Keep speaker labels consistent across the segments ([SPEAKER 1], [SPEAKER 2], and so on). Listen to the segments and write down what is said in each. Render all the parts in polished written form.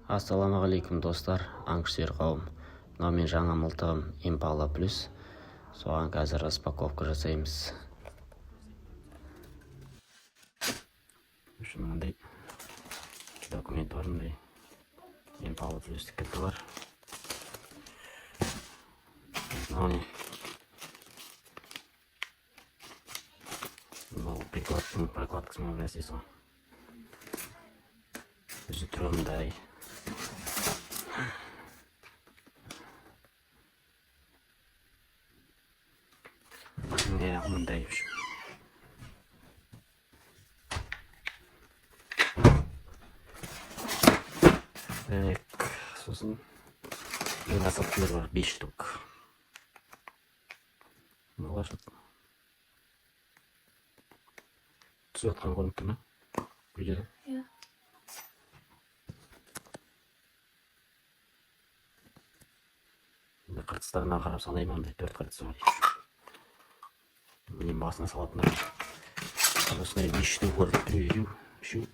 [SPEAKER 1] Ассалаумағалейкум, достар, аңшы қауым! Мынау менің жаңа мылтығым Импала Плюс. Соған қазір распаковка жасаймыз. Үшін мынандай документ бар, мындай Импала Плюс кілті бар. Мынау не? Мынау прикладтың прокладкасы ма, бір нәрсесі ғой. Өзі түрі мындай. Міне, мындай, в общем. Так, сосын насадкалар бар, бес штук. Мыналар түсіп жатқан көрініп тұр ма видеода?
[SPEAKER 2] Иә.
[SPEAKER 1] Енді қыртыстарына қарап санаймын. Мындай төрт қыртысы бар. Міне, басына салатындар осындай бес штук көрініп тұр: екеу, үшеу,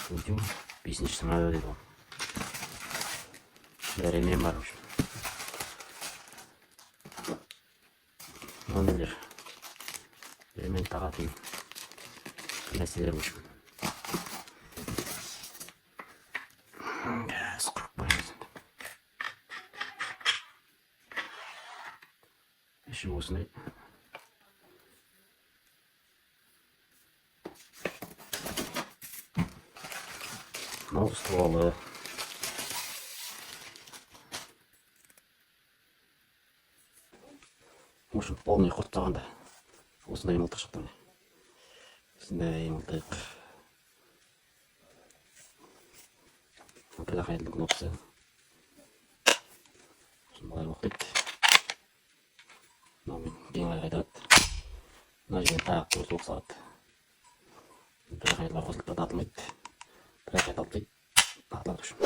[SPEAKER 1] төртеу, бесіншісі мынада деді ғой. Ремень бар. В общем, мынау нелер, ремень тағатын нәрселер. В общем, қазір құрып қоямыз енді. Іші осындай. Мынау стволы. В общем, полный құрттағанда осындай мылтық шықты. Міне, осындай мылтық. Предохранительный кнопкасы. Сосын былай оқтайды, мынаумен кейін қарай қайтарады. Мына жерден тағы төрт оқ салады. Предохранительлар қосылып тұрады, атылмайды. Предохранитель алып тастайды, атылады. В общем,